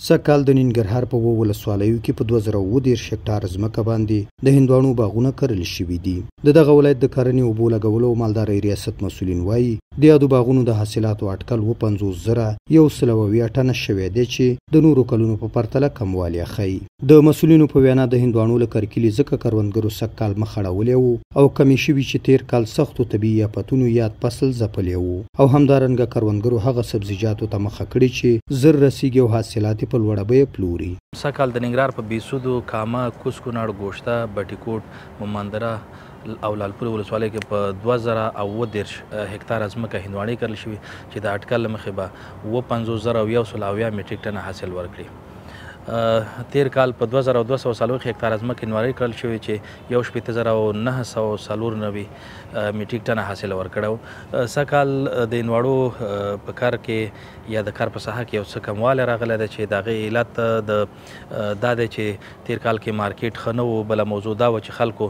سږ کال د ننګرهار په اوو ولسوالیو کې په 2037 هکټاره ځمکه باندې د هندواڼو باغونه کرل شوي دي. د دغه ولایت د کرنې، اوبو لګولو او مالدارۍ ریاست مسؤلین وايي، د یادو باغونو د حاصلاتو اټکل 57,170 ټنه شوی دی چې د نورو کلونو په پرتله کموالی ښيي. د مسؤلینو په وینا، د هندواڼو له کرکیلې ځکه کروندګرو سږ کال مخ اړولی و او کمې شوي چې تېر کال سختو طبیعي افتونو یاد فصل ځپلی و او همدارنګه کروندګرو هغه سبزیجاتو ته مخه کړې چې زر رسیږي او حاصلات یې په لوړه بیه پلوري. سږ کال د ننګرهار په بیسودو، کامه، کوز کونړ، ګوشته، بټي کوټ، مومندره او لالپورې ولسوالۍ کې په 2037 هکتاره ځمکه هندواڼې کرل شوي چې د اټکل له مخې به 57,170 مټریک ټنه حاصل ورکړي. تیر کال په 2240 هکتاره ځمکه هندواڼې کرل شوې چې 61,994 مټریک ټنه حاصل ورکړی و. سږ کال د هندواڼو په کر کې یا د کر په ساحه کې یو څه کموالی راغلی دی چې د هغې علت د دا دی چې تیر کال کې مارکیټ ښه نه و. بله موضوع دا وه چې خلکو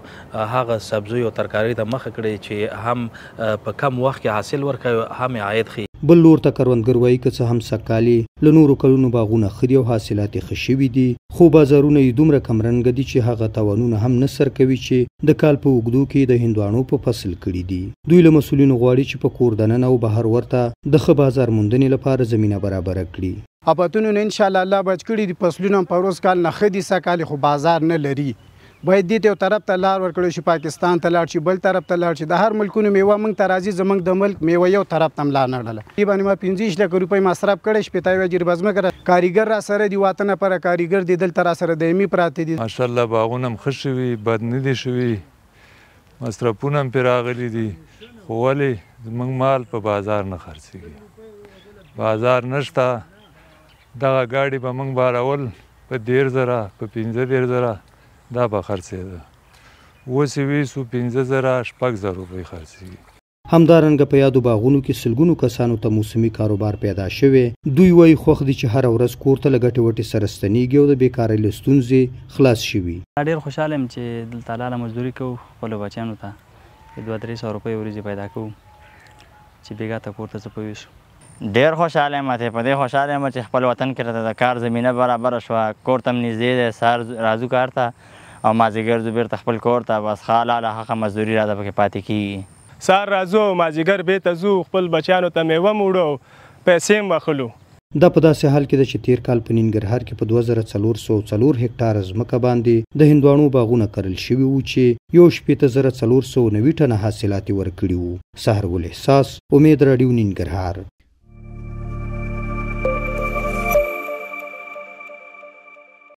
هغه سبزیو او ترکارۍ ته مخه کړې چې هم په کم وخت کې حاصل ورکوي هم یې عاید ښي. بل لور ته کروندګر وایي، که څه هم سږ کال یې له نورو کلونو باغونه ښه دي او حاصلات یې ښه شوي دي، خو بازارونه یې دومره کمرنګه دي چې هغه تاوانونه هم نه سر کوي چې د کال په اوږدو کې د هندواڼو په فصل کړي دي. دوی له مسؤلینو غواړي چې په کور دننه او بهر ورته د ښه بازار موندنې لپاره زمینه برابره کړي. آفتونو نه انشاءالله الله بچ کړي دي، فصلونه هم پروس کال نه ښه دي، سږ کال خو بازار نه لري. باید دې ته یو طرف ته لار ورکړل شي، پاکستان ته لاړ شي، بل طرف ته لاړ شي. د هر ملکونو میوه موږ ته راځي، زموږ د ملک میوه یو طرف ته هم لا نه ړله. دې باندې ما 25 لکه روپۍ مصرف کړی، 60 یوه جریبه ځمکه ده. کاریګر را سره دي، 8 نفره کاریګر دي دلته را سره دایمي پراته دي. ماشاءالله باغونه هم ښه شوي، بد نه دي شوي، مصرفونه هم پرې راغلي دي، خو ولې زموږ مال په بازار نه خرڅېږي، بازار نشته. دغه ګاډي به موږ بارول په 30,000، په 35,000 دا به خرڅېده، اوس یې ویسو 5,000، 6,000 روپۍ خرڅېږي. همدارنګه په یادو باغونو کې سلګونو کسانو ته موسمي کاروبار پیدا شوی. دوی وایي خوښ دي چې هره ورځ کور ته له ګټې وټې سره ستنیږي او د بېکارۍ له ستونزې خلاص شوي. ډېر خوشحاله یم چې دلته حلاله مزدوري کوو، خپلو بچیانو ته 200-300 روپۍ ورځې پیدا کوو چې بېګا ته کور ته څه په ویسو. ډېر خوشحاله یم، په دې خوشحاله یم چې خپل وطن کې راته د کار زمینه برابره شوه، کور ته هم نږدې دی، سهار راځو کار ته او مازدیګر ځو بېرته خپل کور ته، بس ښه حلاله حقه مزدوري راته پکې پاتې کېږي. سهار راځو او مازدیګر بېرته ځو، خپل بچیانو ته مېوه هم وړو او پیسې هم اخلو. دا په داسې حال کې ده چې تېر کال په ننګرهار کې په 2404 هکټاره ځمکه باندې د هندواڼو باغونه کرل شوي وو چې 61,490 ټنه حاصلات یې ورکړي وو. سحرګل احساس، امید راډیو، ننګرهار.